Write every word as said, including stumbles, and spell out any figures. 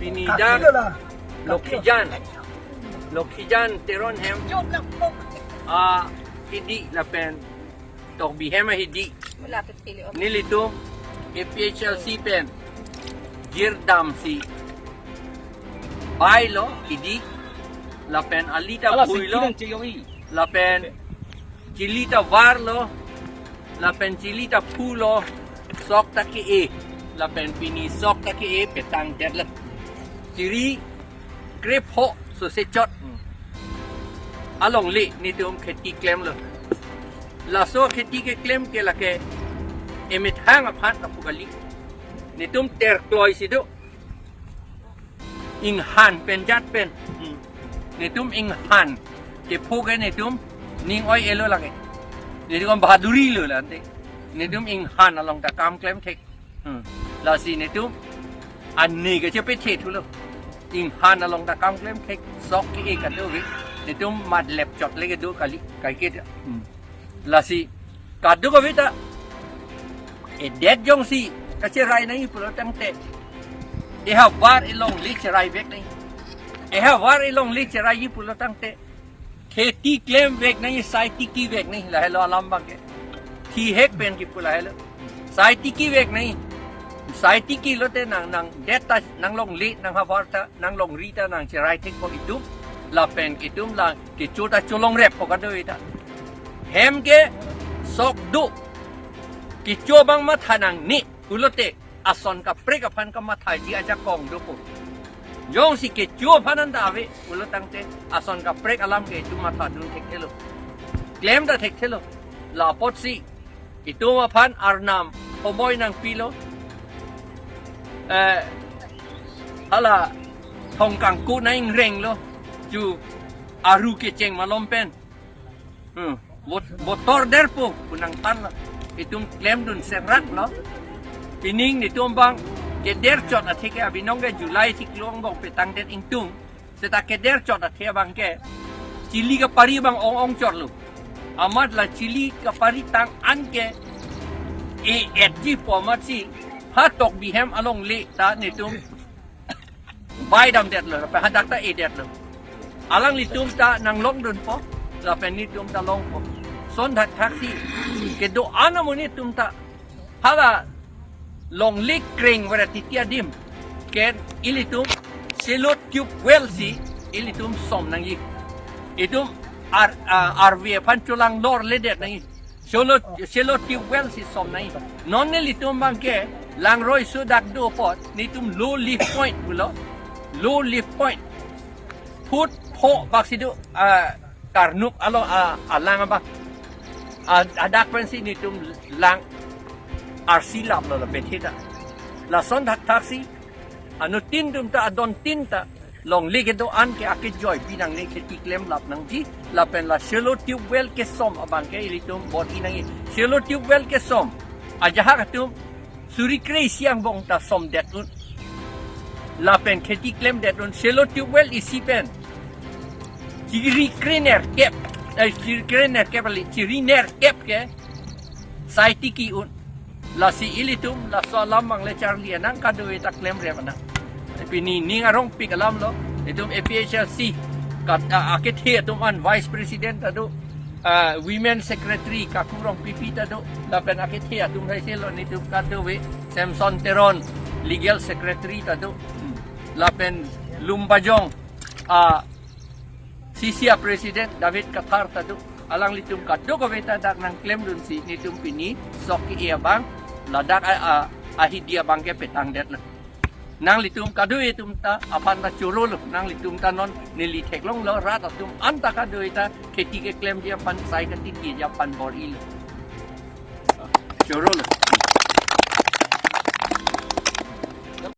Pini dak Lokhijan, Lokhijan Teron hem, ah, hidi lapen Tokbi hem ahidi. Nelitum A P H L C pen jirdam si bailo hidi, lapen ali ta bhuilo, lapen chili ta varlo, lapen chili ta phulo, sok ta ke-e, lapen pini sok ta ke-e petang detlo. Chiri krepho sose chot alongle netum kheti klemlo. Laso kheti keklem ke lake emethang aphan kapu kali. Netum terkloi si do. Inghan pen jat pen. Hmm. Netum inghan kepho ke netum ning oi-e lo lake. Netum bahaduri lo lante. Netum inghan along ta kam klem thek. Hmm. Lasi netum ani kachepethe thulo. Inghan along ta kam klem thek, sok ke-e kadokave. Netum mat lep chot le kedo kali, kaike ta. Hmm. Lasi kadokave ta edet jongsi kacherai nangji pulo tangte, ehavar elongle cherai vek nangji. Ehavar elongle cherai ji pulo tangte, kheti klem vek nangji, sai tiki vek nangji, lahelo alam abangke. Thihek pen kipu lahelo. Sai tiki vek nangji. Sai tiki lote nang, nang det ta, nang longle, nang havar ta, nang longri ta nang cherai thekpo itum. Lapen itum la kecho ta cholongreppo kadokave ta. Hem ke sok do. Kecho abang matha nangne pulote ason kaprek aphan kamathaji ajakong dopo. Jongsi kecho aphan anta ave pulo tangte ason kaprek alam ke itum mathadun thekthelo. Klem ta thekthelo. La apotsi itum aphan Arnam homoi nangpilo. Eh, hala thong kangku nang ingrenglo. Ju aru kecheng malom pen. Hmm. Bot-, botor derpo punang tan la. Itum klemdun serak lo. Pining netum abang keder chot athe ke abinong ke July chiklo angbong petang det ingtung. Seta keder chot athe abangke chili kapari abang ong-ong chotlo. Amat la chili kapari tang an ke e-etji pu amatsi ha Tokbi hem alongle ta netum baidam detlo, lapen hadak ta e detlo. Alanglitum ta nanglongdunpo, lapen netum ta longpo. Lason thakthaksi kedo-an amonit atum ta hala longle kreng vara titi adim ke ilitum shallow tube well si ilitum som nangji. Itum ar, a, arve aphan cholang lorledet nangji. Shallow, shallow tube well si som nangji. Non nelitum abangke langroi sudak do apot netum low lift point pulo. Low lift point. Foot pho bak si do, a, karnuk alo, a, alang abang. A, adak pensi netum lang arsi laplo lapen theta. Lason thakthaksi anuttin atum ta, adontin ta longle kedo-an ke akejoi pi nangne, kheti klemlap nangji, lapen la shallow tube well kesom abangke ilitum bor-i nangji. Shallow tube well kesom ajahak atum suri kre-isi angbong ta somdet un. Lapen kheti klemdet un, shallow tube well isi pen chiri krenerkep, eh, chiri krenerkep kali, chiri nerkep ke sai tiki un. Lasi ilitum laso alam abang le charli anang, kadokave ta klemrep anang. Pini ning arongpik alam lo, itum A P H L C kat, a, akethe atum an, Vice President ta do, a, Women Secretary Kaku Rongpipi ta do, lapen akethe atum hai selo netum kadokave, Samson Teron Legal Secretary ta do, hmm, lapen Lumbajong, a, C C A President David Kathar ta do. Alanglitum kadokave ta dak nangklemdunsi netum pini sok ke-e abang, ladak a, a, ahidi abangke petangdetlo. Nanglitum kadokave atum ta aphan ta chorolo. Nanglitum ta non neli theklonglo, rat atum anta kadokave ta kheti keklemji aphan, sai katikiji aphan bor-ilo. Chorolo.